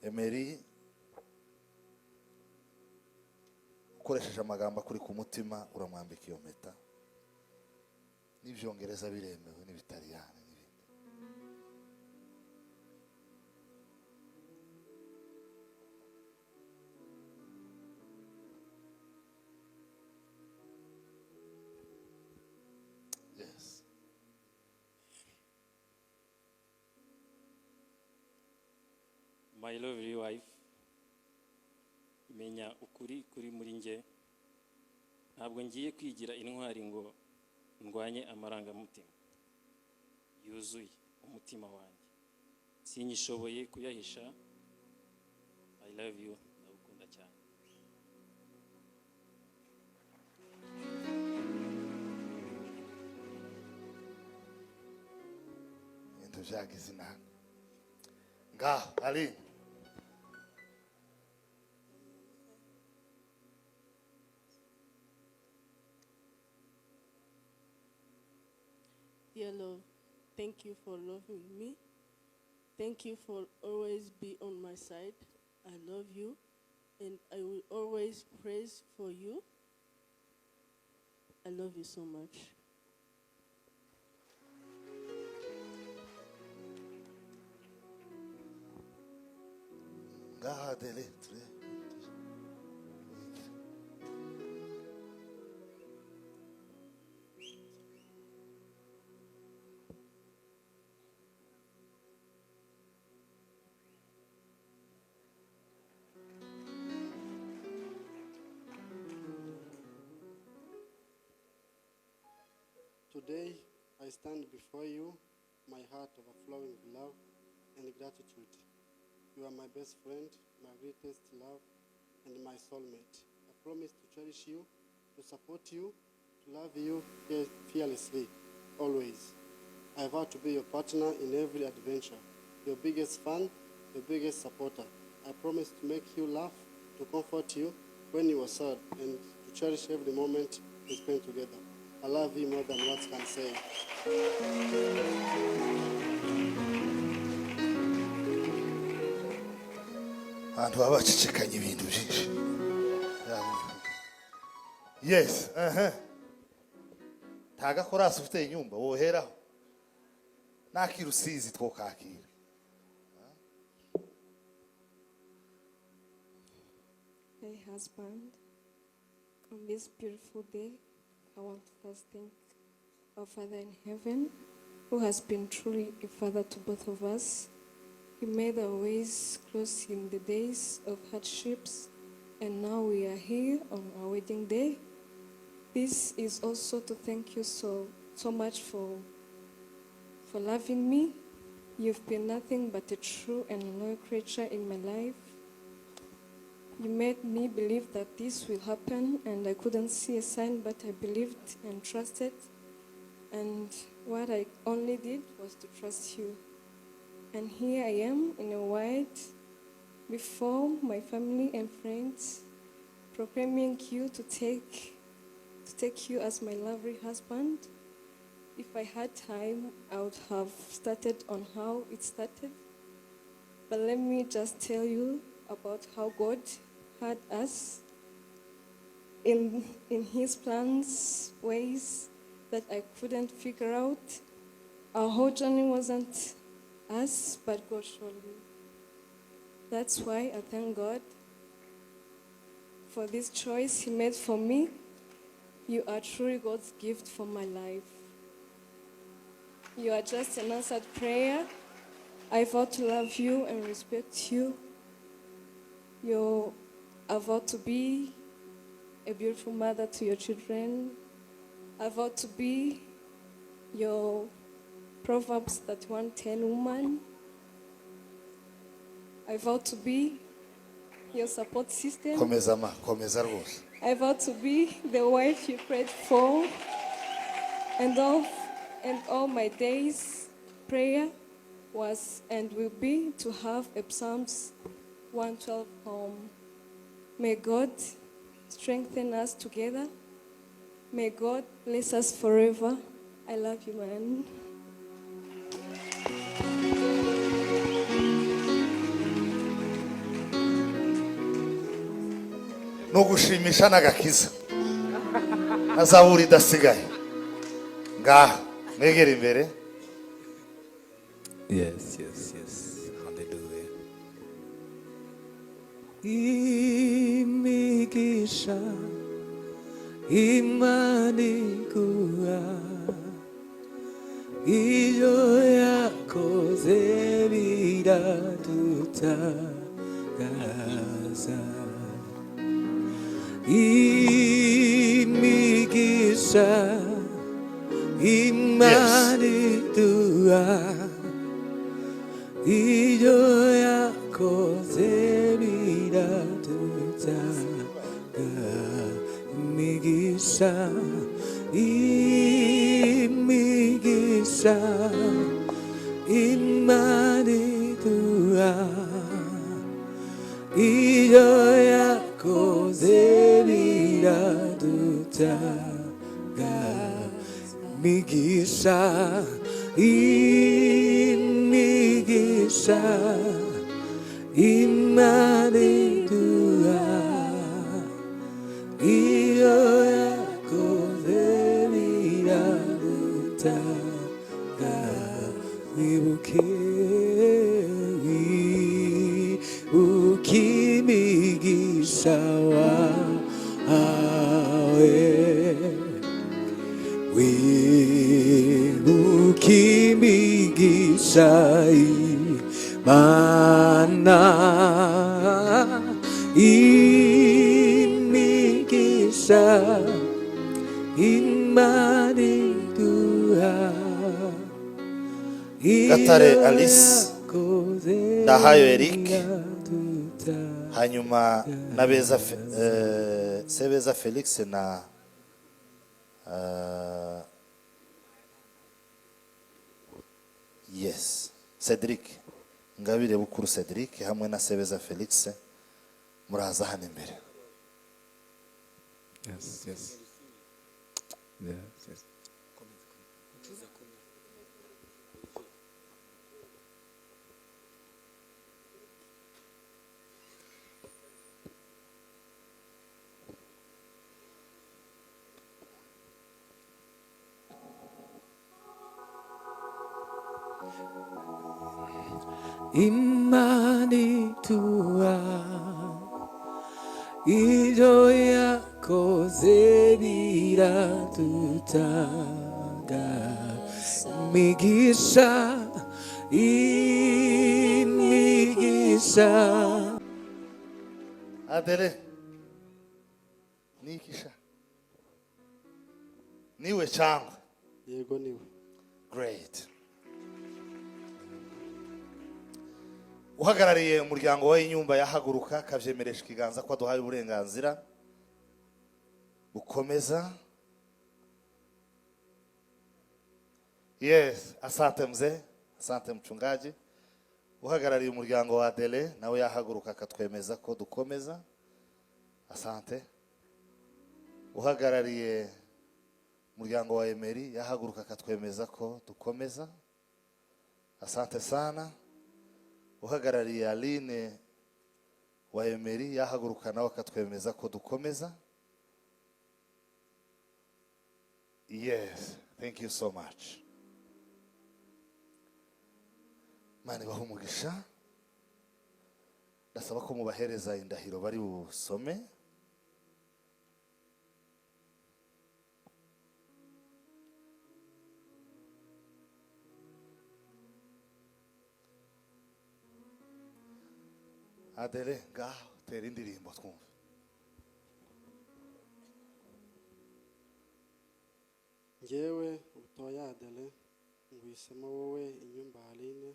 Emery, ukoresheje amagambo akuri ku mutima, uramwambika iyo mpeta. N'ibyongereza biremewe, n'Ibitaliyani n'ibindi. Yes. My lovely wife, menya ukuri kuri muri njye. Ntabwo ngiye kwigira intwari ngo ndwanye amarangamutima yuzuye umutima wanjye, sinyishoboye kuyahisha. I love you, ndagukunda cyane. Ibintu byagize inama. Ngaho Aline. Dear love, thank you for loving me. Thank you for always be on my side. I love you, and I will always praise for you. I love you so much. Ngaho Adele, ture. Today, I stand before you, my heart overflowing with love and gratitude. You are my best friend, my greatest love, and my soulmate. I promise to cherish you, to support you, to love you fearlessly, always. I vow to be your partner in every adventure, your biggest fan, your biggest supporter. I promise to make you laugh, to comfort you when you are sad, and to cherish every moment we spend together. I love you more than words can say. Abantu baba bacecekanye ibintu byinshi. Yes, aha. Nta gakorasi ufite inyumba woheraho, n'akirusizi twokakira. Hey husband, on this beautiful day, I want to first thank our Father in heaven, who has been truly a father to both of us. He made our ways close in the days of hardships, and now we are here on our wedding day. This is also to thank you so, so much for loving me. You've been nothing but a true and loyal creature in my life. You made me believe that this will happen, and I couldn't see a sign, but I believed and trusted. And what I only did was to trust you. And here I am in a white before my family and friends, proclaiming you to take you as my lovely husband. If I had time, I would have started on how it started. But let me just tell you about how God had us in his plans, ways that I couldn't figure out. Our whole journey wasn't us, but God surely. That's why I thank God for this choice he made for me. You are truly God's gift for my life. You are just an answered prayer. I vow to love you and respect you. I vow to be a beautiful mother to your children. I vow to be your Proverbs 31:10 woman. I vow to be your support system. Komeza ma, komeza rwose. I vow to be the wife you prayed for, and all my days prayer was and will be to have a Psalms 112 home. May God strengthen us together. May God bless us forever. I love you, man. Ni ugushimisha n'agakiza na zaburi idasigaye. Ngaha mwegere imbere. Yes. Hallelujah. Imigisha Imana iguha, iyo yakoze biradutangaza. Imigisha Imana iduha, iyo yakoze biradutangaza. Imigisha, imigisha Imana iduha, iyo yakoze biradutangaza. Imigisha, imigisha Imana iduha, iyo yakoze biradutangaza. Wibuke, wibuke imigisha wahawe, wibuke imigisha Imana, imigisha Imana iduha. Gatare Alice, Ndahayo Eric, hanyuma na Beza Sebeza Felix na yes, Cedric Ngabire Bukuru Cedric hamwe na Sebeza Felix, muraza hano imbere. Yes. Imana iduha, ibyo yakoze biradutanga. Imigisha, imigisha. Adele, nikisha niwe cyangwa? Yego, niwe. Great. Uhagarariye umuryango wa Inyumba yahaguruka akabyemeresha ikiganza ko aduhaye uburenganzira bukomeza. Yes, asante mzee, asante mchungaji. Uhagarariye umuryango wa Adele nawe yahaguruka akatwemeza ko dukomeza. Asante. Uhagarariye umuryango wa Emery yahaguruka akatwemeza ko dukomeza. Asante sana. Uhagarariye Aline wa Emery yahaguruka nawe akatwemeza ko dukomeza. Yes, thank you so much. Imana ibahe umugisha. Ndasaba ko mubahereza indahiro bari busome. Adele, ngaho tera indirimbo twumve. Ngewe Butoya Adele, nguhisemo wowe Inyumba Aline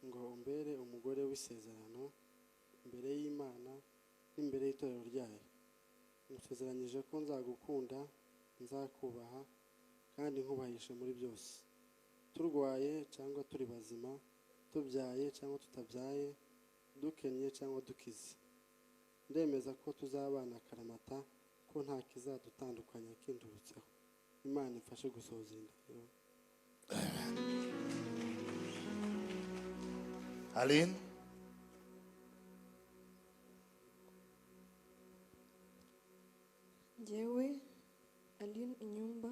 ngo umbere umugore w'isezerano imbere y'Imana n'imbere y'itorero ryayo. Ngusezeranyije ko nzagukunda, nzakubaha kandi nkubahishe muri byose, turwaye cyangwa turi bazima, tubyaye cyangwa tutabyaye, dukennye cyangwa dukize. Ndemeza ko tuzabana akaramata, ko nta kizadutandukanya kindurutseho. Imana imfashe gusohoza iyi ndahiro. Aline. Njyewe Aline Inyumba,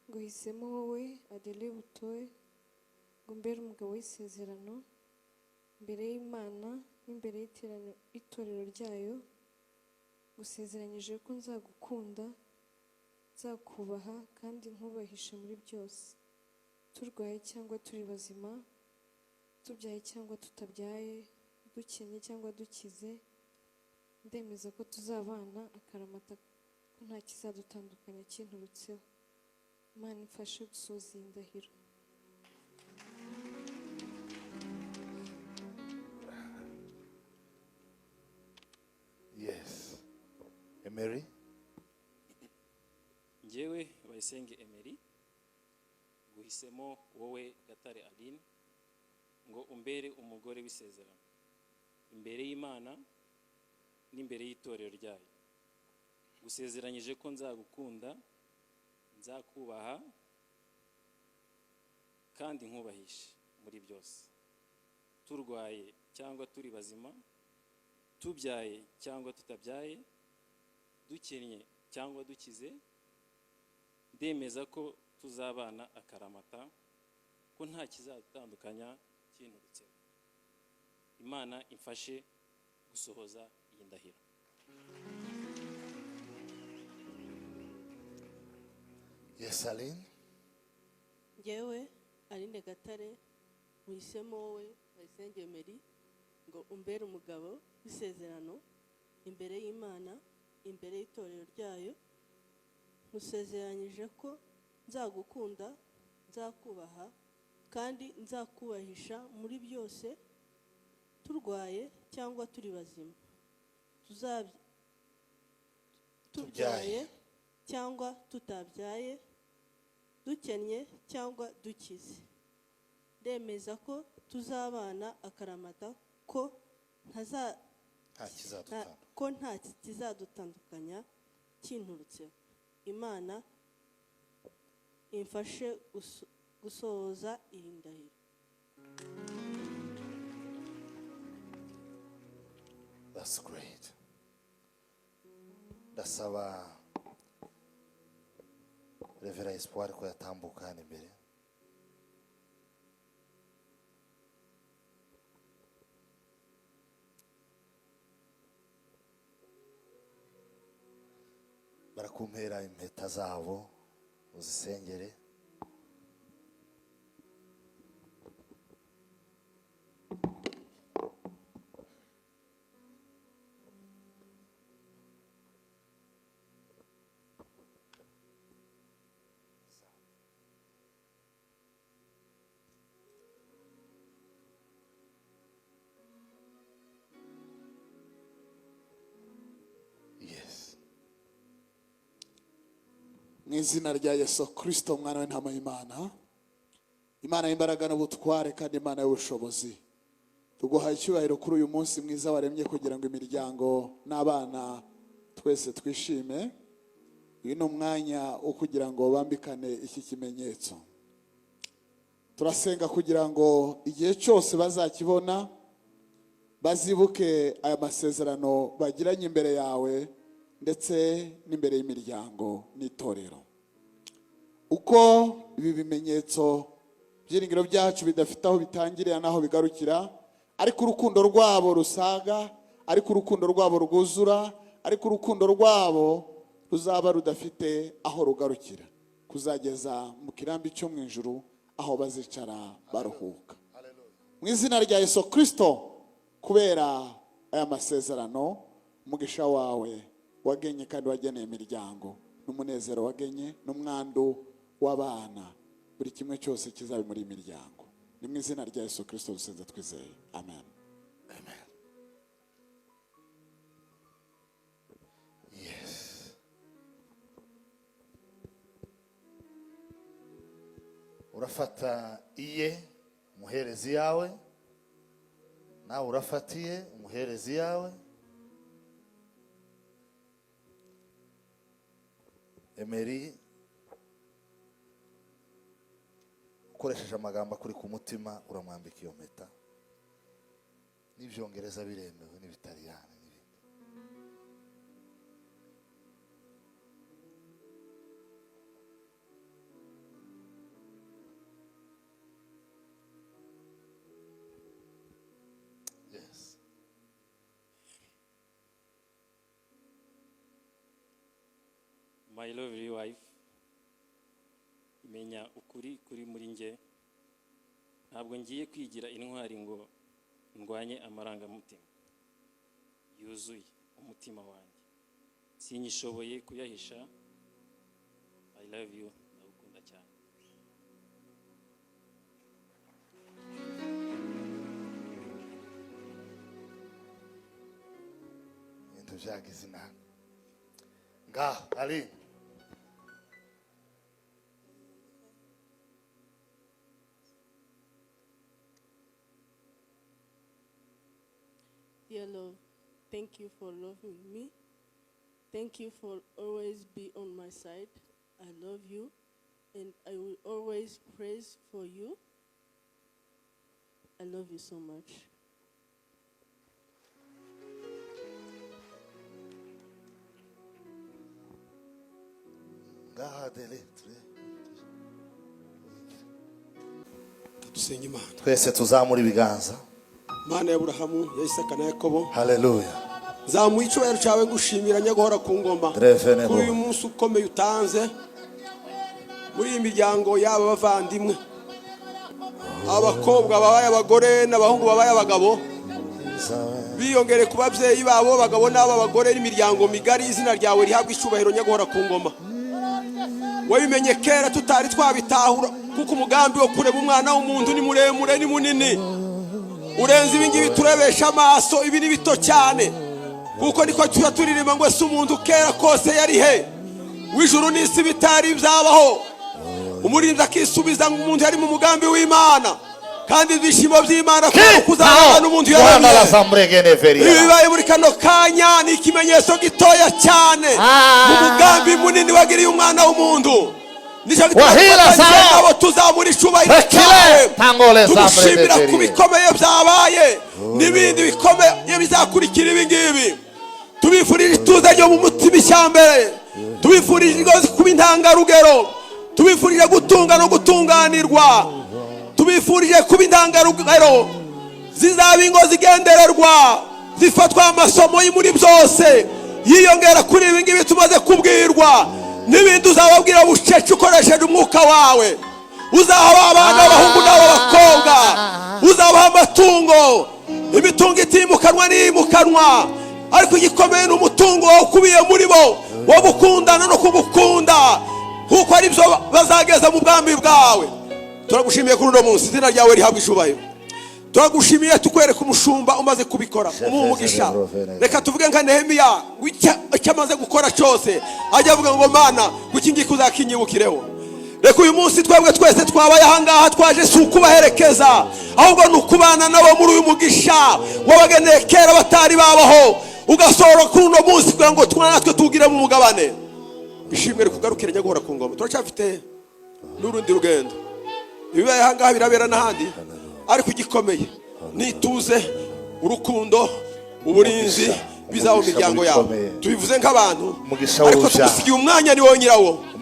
nguhisemo wowe Adele Butoye ngo umbere umugabo w'isezerano imbere y'Imana n'imbere y'itorero ryayo. Ngusezeranyije ko nzagukunda, nzakubaha kandi nkubahishe muri byose, turwaye cyangwa turi bazima, tubyaye cyangwa tutabyaye, dukennye cyangwa dukize. Ndemeza ko tuzabana akaramata, ko nta kizadutandukanya kinturutseho. Imana imfashe gusoza iyi ndahiro. Yes, Emery. Njyewe Bayisenge Emery, guhisemo wowe Gatare Aline ngo umbere umugore w'isezerano imbere y'Imana n'imbere y'itorero ryayo. Gusezeranyije ko nzagukunda, nzakubaha kandi nkubahishe muri byose, turwaye cyangwa turi bazima, tubyaye cyangwa tutabyaye, dukennye cyangwa dukize. Ndemeza ko tuzabana akaramata, ko nta kizadutandukanya kinturutseho. Imana imfashe gusohoza iyi ndahiro. Yes, Aline. Njyewe Aline Gatare, muhisemo wowe Bayisenge Emery ngo umbere umugabo w'isezerano imbere y'Imana, imbere y'itorero ryayo. Nkusezeranyije ko nzagukunda, nzakubaha kandi nzakubahisha muri byose, turwaye cyangwa turi bazima, tubyaye cyangwa tutabyaye, dukennye cyangwa dukize. Ndemeza ko tuzabana akaramata, ko nta kizadutandukanya, ko nta kizadutandukanya kinturutseho. Imana imfashe gusohoza iyi ndahiro. That's great. Ndasaba Reverend Espoir ko yatambuka hano imbere. Barakumpera impeta zabo uzisengere. Yes. Mu izina rya Yesu Kirisito, umwana w'intama y'Imana, Imana y'imbaraga n'ubutware kandi Imana y'ubushobozi, tuguhaye icyubahiro kuri uyu munsi mwiza waremye kugira ngo imiryango n'abana twese twishime. Uyu ni umwanya wo kugira ngo bambikane iki kimenyetso. Turasenga kugira ngo igihe cyose bazakibona bazibuke aya masezerano bagiranye imbere yawe ndetse n'imbere y'imiryango n'itorero. Uko ibi bimenyetso byiringiro byacu bidafite aho bitangirira n'aho bigarukira, ariko urukundo rwabo rusaga, ariko urukundo rwabo rwuzura, ariko urukundo rwabo ruzaba rudafite aho rugarukira, kuzageza mu kirambi cyo mu ijuru aho bazicara baruhuka. Mu izina rya Yesu Kristo, kubera aya masezerano, umugisha wawe wagenye kandi wageneye imiryango, n'umunezero wagenye, n'umwandu w'abana, buri kimwe cyose kizabe muri imiryango. Ni mu izina rya Yesu Kristo dusenze twizeye, amen. Amen. Yes. Urafata iye umuherezi yawe, nawe urafatiye umuherezi yawe. Emery, ukoresheje amagambo akuri ku mutima uramwambika iyo mpeta. N'ibyongereza biremewe, n'ibitaliyani n'ibindi. My lovely wife, menya ukuri kuri muri njye. Ntabwo ngiye kwigira intwari ngo ndwanye amarangamutima yuzuye umutima wanjye. Sinyishoboye kuyahisha. I love you, ndagukunda cyane. Ibintu byagize inama ngaho Aline. Dear love, thank you for loving me. Thank you for always be on my side. I love you and I will always praise for you. I love you so much. Ngaho Adele, Dusenga Imana. Twese tuzamura ibiganza. Mana ya Aburahamu, ya Isaka na Yakobo, Haleluya. Zamuye icyubahiro cyawe, ngushimira nyaguhora ku ngoma Drevene. Kuri uyu munsi ukomeye utanze muri iyi miryango y'aba bavandimwe, abakobwa babaye abagore n'abahungu babaye abagabo, biyongere ku babyeyi babo abagabo n'aba bagore n'imiryango migari. Izina ryawe rihabwa icyubahiro, nyaguhora ku ngoma. Wabimenye kera tutari twabitahura, kuko umugambi wo kureba umwana w'umuntu ni muremure, ni munini, urenze ibi ngibi turebesha amaso. Ibi ni bito cyane, kuko niko tuba turirimba ngo: "Ese umuntu kera kose yari he w'ijuru n'isi bitari byabaho?" Umurinzi akisubiza ngo umuntu yari mu mugambi w'Imana, kandi ibyishimo by'Imana kubera kuzabana n'umuntu Bwana yaremye. la sambrege. Ibi bibaye muri kano kanya ni ikimenyetso gitoya cyane mu mugambi munini wagiriye umwana w'umuntu. Nicyo gituma Wahila dufatanyije sawa. nabo tuzamura icubahiro Rekile, cyawe, tangole tugushimira sambre. ku bikomeye byabaye n'ibindi bikomeye bizakurikira ibi ngibi. Tubifurije ituze ryo mu mutima ishyambere, tubifurije ingozi kuba intangarugero, tubifurije gutunga no gutunganirwa, tubifurije kuba intangarugero zizaba ingo zigendererwa, zifatwa amasomo muri byose, yiyongera kuri ibi ngibi tumaze kubwirwa n'ibindi uzababwira bucece ukoresheje umwuka wawe. Uzaha abana b'abahungu n'ab'abakobwa, uzabaha amatungo, imitungo itimukanwa n'iyimukanwa, ariko igikomeye ni umutungo ukubiye muri bo wo gukundana no kugukunda, kuko ari byo bazageza mu bwami bwawe. Turagushimiye kuri uno munsi, izina ryawe rihabwa icubahiro. Turagushimiye, tukwereka umushumba umaze kubikora, umuha umugisha. Reka tuvuge nka Nehemiya ngo icyo amaze gukora cyose ajya avuga ngo: "Mana, ngo iki ngiki uzakinyibukireho." Reka uyu munsi twebwe twese twabaye ahangaha twaje si ukubaherekeza, ahubwo ni ukubana nabo muri uyu mugisha wabageneye kera batari babaho, ugasohora kuri uno munsi kugira ngo natwe tuwugiremo umugabane. Ishimwe rikugarukire, nyaguhora ku ngoma. Turacyafite n'urundi rugendo. Ibibaye ahangaha birabera n'ahandi, ariko igikomeye ni ituze, urukundo, uburinzi Umugisha, bizaba mu umugisha miryango yabo. bikomeye. Tubivuze nk'abantu, Umugisha ariko w'urubyaro. tugusigiye umwanya, ni wowe nyirawo. Umugisha.